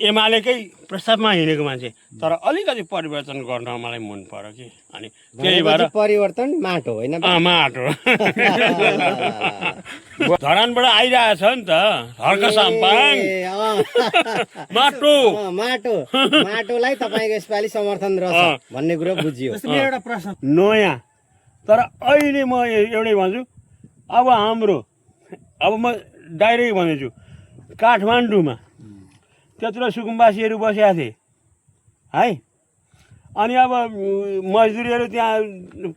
एमालेकै प्रस्तावमा हिँडेको मान्छे तर अलिकति परिवर्तन गर्न मलाई मन पर्यो कि अनि त्यही भएर परिवर्तन माटो होइन माटो धरानबाट आइरहेछ नि त हर्क साम्पाङ माटो माटोलाई तपाईँको यसपालि समर्थन रहेछ भन्ने कुरो बुझियो। एउटा प्रश्न नयाँ तर अहिले म एउटै भन्छु अब हाम्रो अब म डाइरेक्ट भन्दैछु काठमाडौँमा त्यत्रो सुकुम्बासीहरू बसेका थिए है अनि अब मजदुरीहरू त्यहाँ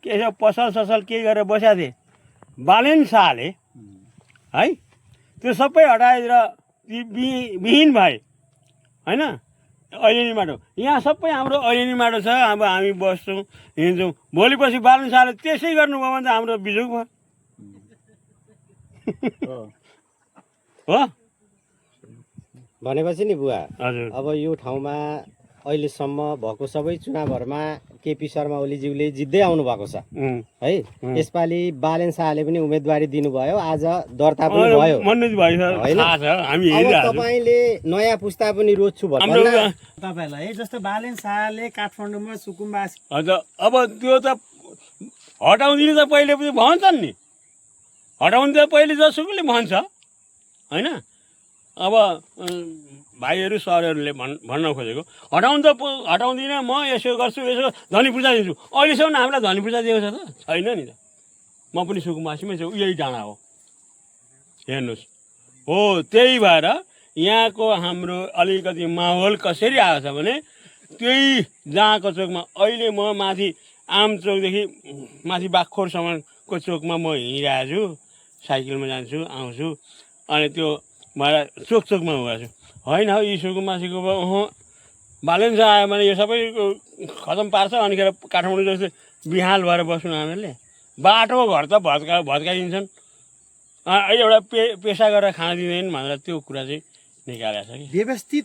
के छ पसल ससल केही गरेर बसेका थिए बालेन शाहले है त्यो सबै हटाएर विहीन भए होइन ऐलेनी माटो यहाँ सबै हाम्रो ऐलेनी माटो छ अब हामी बस्छौँ हिँड्छौँ भोलिपछि बालेन शाहले त्यसै गर्नुभयो भने त हाम्रो बिजोग भयो हो भनेपछि नि बुवा हजुर अब यो ठाउँमा अहिलेसम्म भएको सबै चुनावहरूमा केपी शर्मा ओलीज्यूले जित्दै आउनु भएको छ है। यसपालि बालेन शाहले पनि उम्मेदवारी दिनुभयो आज दर्ता पनि भयो अब तपाईँले नयाँ पुस्ता पनि रोज्छु भन्नु तपाईँलाई जस्तो बालेन शाहले काठमाडौँमा सुकुम्बासी हजुर अब त्यो त हटाउदिनु त पहिले पनि भन्छन् नि हटाउनु त पहिले जसुकैले भन्छ होइन अब भाइहरू सरहरूले भन्न खोजेको हटाउँदिनँ म यसो गर्छु यसो धनी पूजा दिन्छु अहिलेसम्म हामीलाई धनी पूजा दिएको छ त छैन नि त म पनि सुकुम्बासीमै छु यही डाँडा हो हेर्नुहोस् हो त्यही भएर यहाँको हाम्रो अलिकति माहौल कसरी आएको छ भने त्यही जहाँको चोकमा अहिले म माथि आम चोकदेखि माथि बाख्खोरसम्मको चोकमा म हिँडिरहेको छु साइकलमा जान्छु आउँछु अनि त्यो मलाई चोकमा गएको छु होइन हौ यी सुकुम्बासीको बालेन शाह आयो भने यो सबै खतम पार्छ अनिखेर काठमाडौँ जस्तो बिहाल भएर बस्नु हामीहरूले बाटोको घर त भत्काइदिन्छन् एउटा पेसा गरेर खान दिँदैन भनेर त्यो कुरा चाहिँ निकालेको छ कि व्यवस्थित